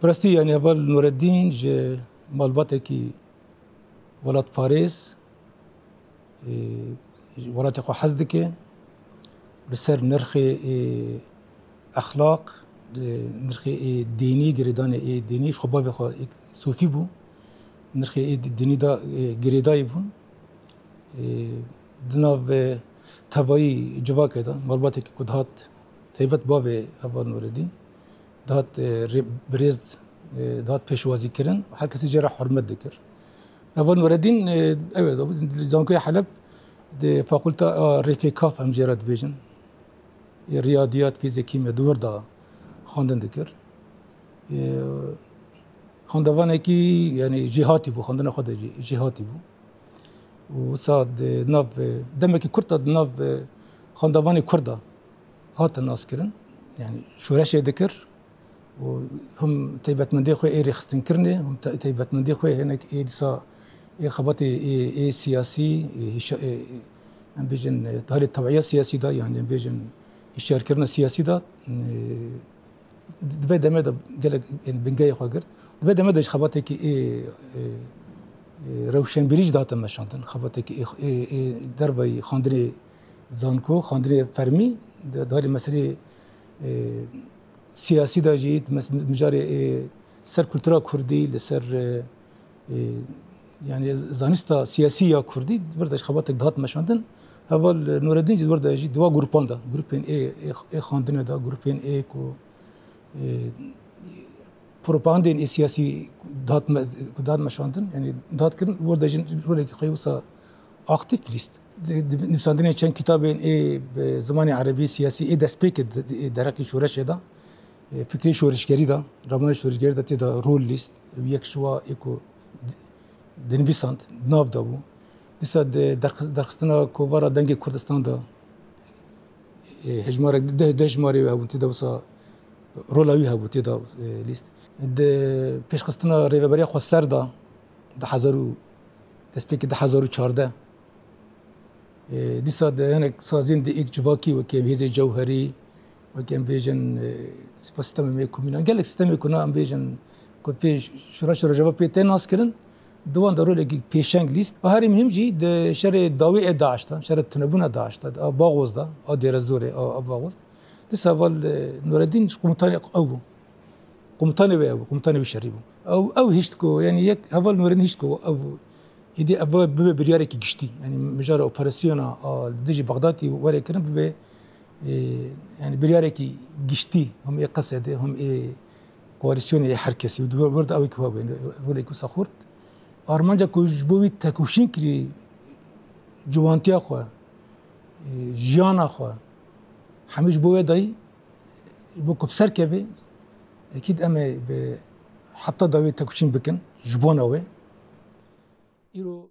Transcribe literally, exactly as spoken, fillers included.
Bi rastî, yanî, heval Nureddîn ji malbatekî welatparêz, e, ji welatê xwe hez dike. Li ser nirxê, e, exlaq, e, nirxê, e, dînî, girêdanê, e, dînî, ji xwe bavê xwe, e, sofî bû. Nirxê, e, dînî de, e, girêdayî bûn. E, di nav, e, tevayî civakê de, malbatekî ku dihat taybet bavê heval Nureddîn, dihat, e, rê-, birêz, e, dihat pêşwazî kirin û her kesî jê re hurmet dikir. Heval Nureddîn, e, ew e, di Zankoya Heleb di fakulta, e, R F K, em jê re dibêjin. E, riyadiyat, fîzîk, kîmya, di wir de xwendin dikir. E, xwendevanekî, yanî, jêhatî bû, xwendina xwe de jî jêhatî bû. Û wisa di nav, e, demekî kurt de di nav, e, xwendevanê kurd de hate naskirin. Yanî şoreşê dikir û him taybetmendê xwe ê rêxistinkirinê, him te-, taybetmendê xwe hinek ê dîsa ê xebatê ê, ê siyasî, ê hişa-, ê, ê, em bêjin, e, halê tew'iya siyasî de, yanî em bêjin hişyarkirina siyasî de, e, di vê demê de gelek, ên, bingehê xwe girt. Di vê demê de ji xebatekî ê, ê, ê, rewşenbîrî jî dihate meşandin. Xebatekî ê, ê, ê derveyî xandinê zanko, xandinê fermî, di, di halê meselê, ê, siyasî de jî, di mes-, mijarê, ê, ser kultura kurdî, li ser, ê, ê, yanî zanista siyasî ya kurdî, di vir de ji xebatek dihat meşandin. Heval Nureddîn jî di vir de jî di va grupan de, grûpên ê, ê, ê xandinê de, grûpên ê ku, ê, propagandên ê siyasî dihat me-, ku dihat meşandin, yanî dihat kirin, wir de jî rolekî xwe wisa aktîf lîst. Di, di nivîsandinê çend kitabên ê bi zimanê erebî siyasî ê destpêkê di, di, ê dereqî şoreşê de, ê fikrê şoreşgerî de, ramanê şoreşgerî de tê de rol lîst. Ew yek ji wa ê ku di, dinivîsand, nav de bû. Dîsa di derx-, derxistina kovara Dengê Kurdistan de, ê, hejmarek deh, deh jimarê wê hebûn tê de wisa rola wî hebû tê de, ê, lîst. Di pêşxistina Rêveberiya Xweser de, di hezar û, destpêkê du hezar û çardeh. E, dîsa di hinek saziyên di êk civakî, wekî em hêzê cewherî, wekî em bêjin, e, sîstemê me komînan, gelek sîstemê ku na em bêjin ku pê şoreş û rojeva pê tê naskirin, di wan de rolekî pêşeng lîst. Û herî muhîm jî di şerê dawî ê DAIŞ de, şerê tunebûna DAIŞ de, a Baxoz de, a Dêrezorê, a, a Baxoz. Dîsa heval, e, Nureddîn ji komutanê ew bû. Komutanê wê ew bû, komutanê wî şerî bû. Ew, ew hişt ku, yanî yek heval Nureddîn hişt ku ew êdî ev bibe biryarekî giştî. Yanî mijara operasyona a li dijî Bexdatî were kirin bibe, e, yanî biryarekî giştî, him ê Qesedê, him ê koalîsyonê, ê her kesî. Û di wir de ew ê ku hebin, rolekî wisa xurt. Armanca ku ji bo wî tekoşîn kirî, ciwantiya xwe, e, jiyana xwe, hemî ji bo wê dayî, ji bo ku bi ser keve, ekîd em ê bi heta dawî tekoşîn bikin, ji bona wê. Îro